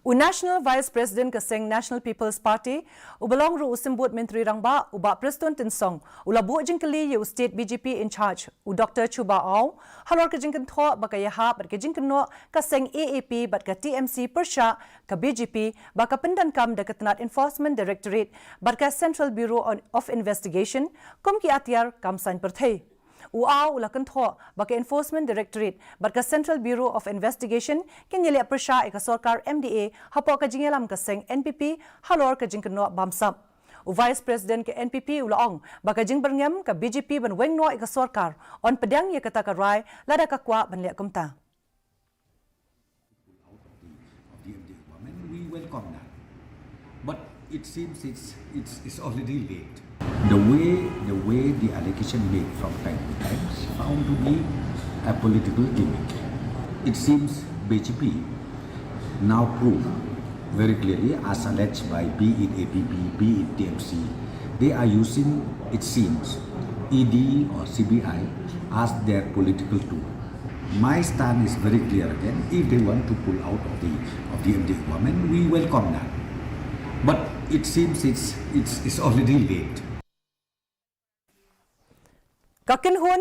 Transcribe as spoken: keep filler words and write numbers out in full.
U National Vice President ka seng National People's Party, uba long ruh u Symbud Myntri Rangbah, u Bah Prestone Tynsong, u la buh jingkylli ïa u State B J P in charge, u Doktor Chuba Aung, halor ka jingkynthoh ba ka ïahap bad ka jingkynnoh ka seng A A P bad ka T M C pyrshah ka B J P ba ka pyndonkam da ka tnat Enforcement Directorate bad ka Central Bureau on, of Investigation kum ki atiar kam saiñ pyrthei. U Aung u la kynthoh ba ka Enforcement Directorate bad ka Central Bureau of Investigation kin ïaleh pyrshah ïa ka sorkar M D A hapoh ka jingïalam ka seng N P P halor ka jingkynnoh bamsap. U Vice President ka N P P u la ong ba ka jingbyrngem ka B J P ban weng noh ïa ka sorkar yn pdiang ïa kata ka rai lada ka kwah ban leh kumta. Of the M D A government, we welcome that. But it seems it's, it's, it's already late. The way, the way the allegation made from time to time is found to be a political gimmick. It seems B J P now prove very clearly, as alleged by be it A P P, be it T M C, they are using, it seems, E D or C B I as their political tool. My stand is very clear again. If they want to pull out of the, of the M D A government, we welcome that. But it seems it's, it's, it's already late. Ka kynhun